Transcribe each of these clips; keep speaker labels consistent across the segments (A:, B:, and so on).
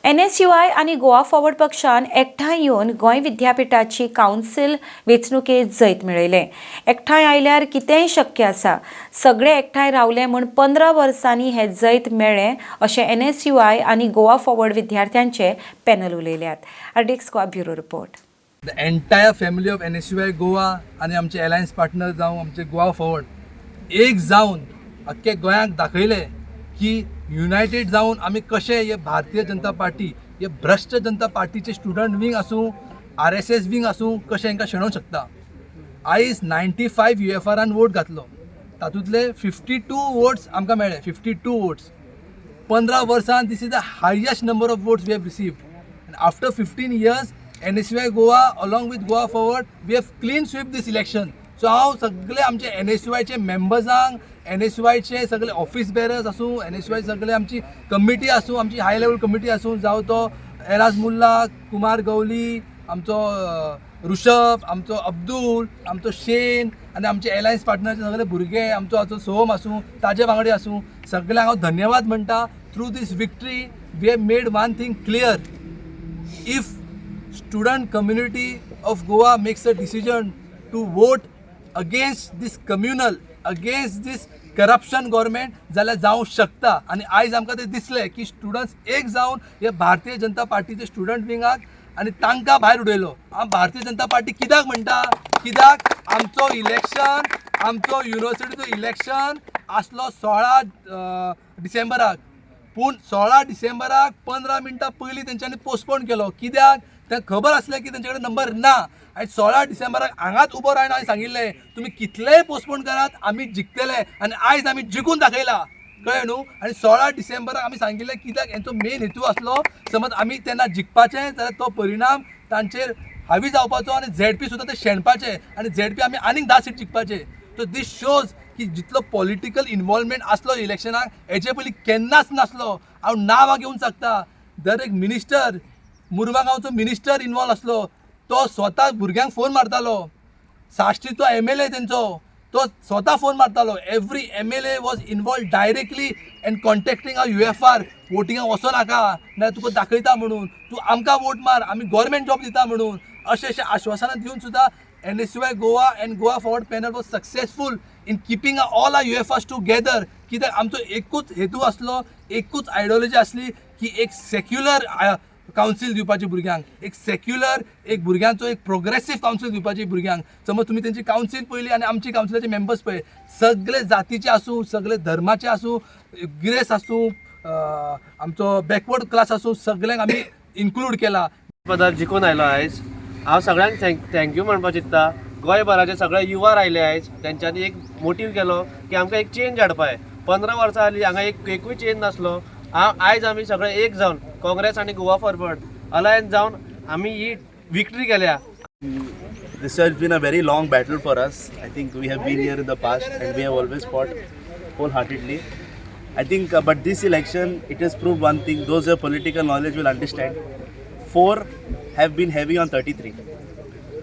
A: NSUI आनी Goa forward पक्षान एकठांय येवन गोंय विद्यापिठाची कावन्सील वेंचणुकेत जैत मेळयलें. एकठांय आयल्यार कितेंय शक्य आसा. सगळे एकठांय रावले म्हूण 15 वर्सांनी हें जैत मेळ्ळें अशें एनएसयूआय आनी गोवा फॉरवर्ड विद्यार्थ्यांचे पॅनल उलयल्यात. RDX Goa, bureau report.
B: The entire family of NSUI Goa आनी आमचे एलायन्स पार्टनर जावं आमचे गोवा फॉरवर्ड एक जावन अख्खे गोंयाक दाखयलें की युनायटेड जावन आमी कशे हे भारतीय जनता पार्टी, हे भ्रश्ट जनता पार्टीचे स्टुडंट विंग आसूं, आरएसएस विंग आसूं, कशें हांकां शेणोवंक शकता. आयज 95 युएफआरान वोट घातलो. तातूंतले 52 वोट्स आमकां मेळ्ळे. 52 वोट्स 15 वर्सां, this is the highest number of votes we have received. And after 15 years, NSUI Goa along with Goa Forward, we have clean sweep this election. So हांव सगळे आमचे एनएसयूआयचे मेंबर्सांक, एनएसयूआयचे सगळे ऑफिस बेरर्स आसूं, एनएसयूआय सगळे आमची कमिटी आसूं, आमची हाय लेवल कमिटी आसूं, जावं तो एराज मुल्ला, कुमार गवली, आमचो ऋषभ, आमचो अब्दुल, आमचो शेन आनी आमचे एलायन्स पार्टनरचे सगळे भुरगे, आमचो आमचो सोम आसूं, ताजे वांगडी आसूं, सगळ्यांक हांव धन्यवाद म्हणटा. Through this victory, we have made one thing clear: if student community of Goa makes a decision to vote against this communal, against this corruption government, जाल्यार जावंक शकता. आनी आयज आमकां तें दिसलें की स्टुडंट्स एक जावन हे भारतीय जनता पार्टीचे स्टुडंट विंगाक आनी तांकां भायर उडयलो. हांव भारतीय जनता पार्टी कित्याक म्हणटा? कित्याक आमचो इलेक्शन, आमचो युनिवर्सिटीचो इलेक्शन आसलो 16 डिसेंबराक, पूण 16 डिसेंबराक 15 मिनटां पयलीं तेंच्यांनी पोस्टपोन केलो. कित्याक? तें खबर आसलें की तेंचे कडेन नंबर ना. आनी 16 डिसेंबराक हांगाच उबो रावन हांवें सांगिल्लें, तुमी कितलेय पोस्टपोन करात, आमी जिखतले. आनी आयज आमी जिखून दाखयला. कळ्ळें न्हू? आनी 16 डिसेंबराक आमी सांगिल्लें कित्याक, हेंचो मेन हेतू आसलो, समज आमी तेन्ना जिखपाचें जाल्यार तो परिणाम तांचेर हावी जावपाचो आनी झेडपी सुद्दां ते शेणपाचे आनी झेडपी आमी आनीक 10 सीट जिखपाचे. सो दीस शोज की जितलो पॉलिटिकल इन्वॉल्वमेंट आसलो इलेक्शनाक, हेचे पयलीं केन्नाच नासलो. हांव नांवां घेवंक शकता. दर एक मिनिस्टर, मुरगांवचो मिनिस्टर इन्वॉल्व आसलो. तो स्वता भुरग्यांक फोन मारतालो. साश्टीचो एमएलए तेंचो, तो स्वता फोन मारतालो. Every MLA was involved directly and contacting our UFR, वोटिंगाक वचो नाका, ना तुका दाखयता म्हणून, तूं आमकां वोट मार, आमी गव्हर्मेंट जॉब दिता म्हणून. अशें अशें आश्वासनां दिवन सुद्दां NSUI Goa and Goa Forward panel was successful in keeping all our UFRs together. कित्याक आमचो एकूच हेतू आसलो, एकूच आयडियोलॉजी आसली की एक सेक्युलर कावन्सील दिवपाची भुरग्यांक, एक सेक्युलर, एक भुरग्यांचो एक प्रोग्रेसीव कावन्सील दिवपाची भुरग्यांक. समज तुमी तेंची कावन्सील पळयली आनी आमची कावन्सिलाचे मेंबर्स पळय, सगळे जातीचे आसूं, सगळे धर्माचे आसूं, गिरेस्त आसूं, आमचो बॅकवर्ड क्लास आसूं, सगळ्यांक आमी इन्क्लूड केला.
C: पदार जिखून आयलो आयज. हांव सगळ्यांक thank you म्हणपाक चिंत्ता. गोंयभराचे सगळे युवा आयले आयज. तेंच्यांनी एक मोटीव केलो की आमकां एक चेंज हाडपा जाय. 15 वर्सां जाली हांगा एक एकूय चेंज नासलो. हांव आयज आमी सगळे एक जावन काँग्रेस आनी गोवा फॉरवर्ड अलायन्स जावन आमी ही विक्ट्री केल्या.
D: This has been a very long battle for us. I think we have been here in the past and we have always fought wholeheartedly. I think, but this election, it has proved one thing. Those who have political knowledge will understand. Four have been heavy on 33.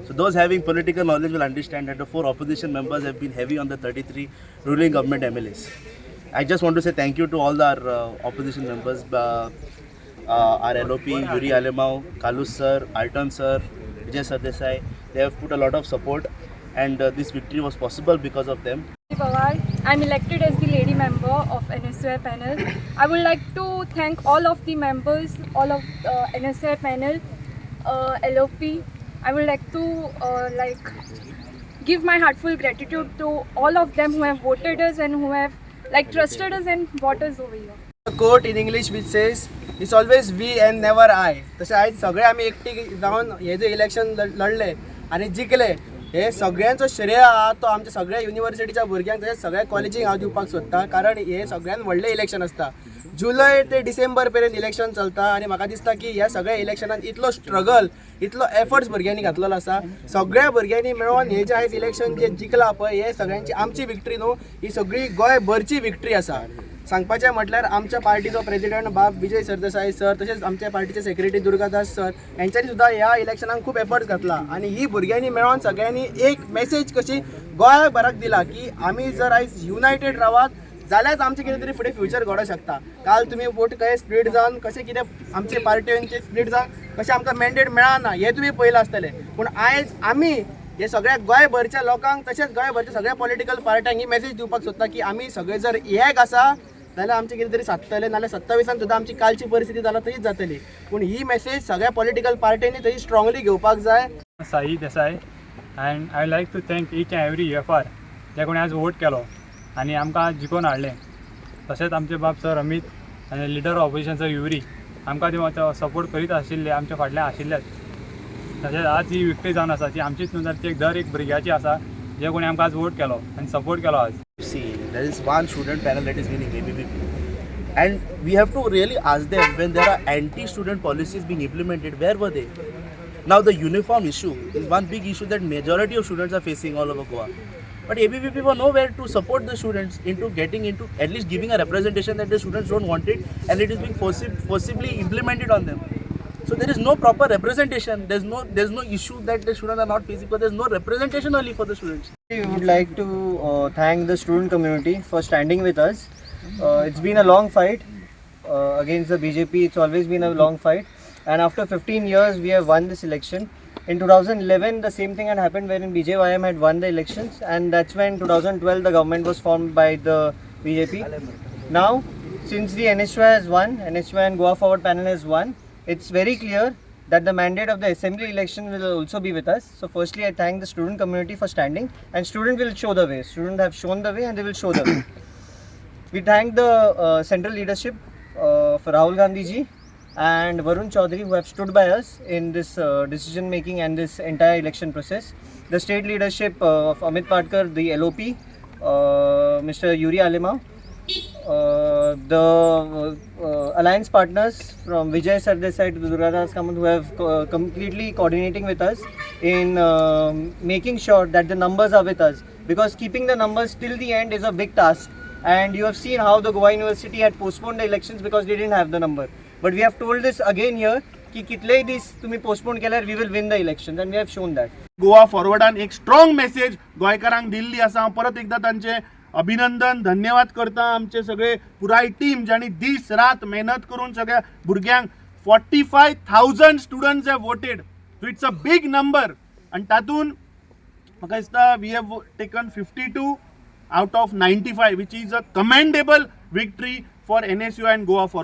D: So those having political knowledge will understand that the four opposition members have been heavy on the 33 ruling government MLAs. I just want to say thank you to all our opposition members, our LOP, Yuri Alemao, Kalus sir, Alton sir, Vijay Sardesai. They have put a lot of support and this victory was possible because of them.
E: Pawar. I'm elected as the lady member of NSUI panel. I would like to thank all of the members, all of NSUI panel, LOP. I would like to like give my heartful gratitude to all of them who have voted us and who have like trusted us and brought us over here.
F: A quote in English which says, "It's always we and never I." तशें आयज सगळे आमी एकटी जावन हे जे election लढले आनी जिखले, हे सगळ्यांचो श्रेय आहा तो आमच्या सगळ्या युनिवर्सिटीच्या भुरग्यांक, तशेंच सगळ्या कॉलेजींक हांव दिवपाक सोदता, कारण हे सगळ्यात व्हडलें इलेक्शन आसता. जुलय ते डिसेंबर मेरेन इलेक्शन चलता आनी म्हाका दिसता की ह्या सगळ्या इलेक्शनान इतलो स्ट्रगल, इतलो एफर्ट्स भुरग्यांनी घातलेलो आसा. सगळ्या भुरग्यांनी मेळोन हे जे आयज इलेक्शन जे जिखला पळय, हे सगळ्यांची आमची विक्ट्री न्हू, ही सगळी गोंयभरची विक्ट्री आसा. सांगपाचें म्हटल्यार आमच्या पार्टीचो प्रेजिडंट बाब विजय सरदेसाय सर, तशेंच आमच्या पार्टीचे सेक्रेटरी दुर्गादास सर यांच्यांनी सुद्दां ह्या इलेक्शनाक खूब एफर्ट्स घातला आनी ही भुरग्यांनी मेळोन सगळ्यांनी एक मेसेज कशी गोंयभराक दिला की आमी जर आयज युनायटेड रावात. जाल्यारच आमचें कितें तरी फुडें फ्युचर घडोवंक शकता. काल तुमी वोट कशें स्प्लीट जावन, कशें कितें आमचे पार्टींचे स्प्लीट जावन कशें आमकां मॅन्डेट मेळना हें तुमी पळयलां आसतलें. पूण आयज आमी हे सगळ्या गोंयभरच्या लोकांक तशेंच गोंयभरच्या सगळ्या पॉलिटिकल पार्ट्यांक ही मॅसेज दिवपाक सोदता की आमी सगळे जर एक आसा जाल्यार आमचें कितें तरी सादतलें, नाल्यार 27an सुद्दां आमची कालची परिस्थिती जाल्यार तशीच जातली. पूण ही मॅसेज सगळ्या पॉलिटिकल पार्ट्यांनी तशी स्ट्रॉंगली घेवपाक जाय.
G: Sai Desai, and I like to thank each and every UFR जे कोणी आज वोट केलो आनी आमकां जिखोवन हाडलें. तशेंच आमचे बाब सर अमीत आनी leader of opposition sir Yuri आमकां ते सपोर्ट करीत आशिल्ले, आमच्या फाटल्यान आशिल्लेच. तशेंच आज ही विक्ट्री जावन आसा ती आमचीच न्हू, जाल्यार ती दर एक भुरग्याची आसा जे कोणी आमकां आज वोट केलो आनी सपोर्ट केलो आज.
D: See, there is one student panel that is winning, ABVP. And we have to really ask them, when there are anti-student policies being implemented, where were they? Now the uniform issue is one big issue that majority of students are facing all over Goa. But ABVP were nowhere to support the students into getting into, at least giving a representation that the students don't want it and it is being forcibly implemented on them. So there is no proper representation. There's no issue that the students are not facing, but there's no representation only for the students.
H: We would like to thank the student community for standing with us. It's been a long fight against the BJP. It's always been a long fight, and after 15 years, we have won this election. In 2011, the same thing had happened wherein BJYM had won the elections, and that's when 2012 the government was formed by the BJP. Now, since the NSUI has won, NSUI and Goa Forward panel has won, it's very clear that the mandate of the assembly election will also be with us. So firstly, I thank the student community for standing, and student will show the way. Students have shown the way and they will show the way. We thank the central leadership for Rahul Gandhi ji and Varun Chaudhary, who have stood by us in this decision making and this entire election process. The state leadership of Amit Patkar, the LOP, Mr. Yuri Alemao, the alliance partners from Vijay Sardesai to Durgadas Kamath, who have completely coordinating with us in making sure that the numbers are with us, because keeping the numbers till the end is a big task. And you have seen how the Goa University had postponed the elections because they didn't have the number. But we have told this again here की कितलेय दीस तुम्ही postpone केल्यार we will win the elections, and we have shown that.
I: Goa फॉरवर्डान एक strong message गोंयकारांक दिल्ली आसा. हांव परत एकदां तांचे अभिनंदन, धन्यवाद करता. आमचे सगळे पुराय टीम जांणी दीस रात मेहनत करून सगळ्या भुरग्यांक, 45,000 students have voted, so it's a big number. आनी तातूंत म्हाका दिसता we have taken 52 out of 95, which is a commendable victory for NSU and Goa Forward.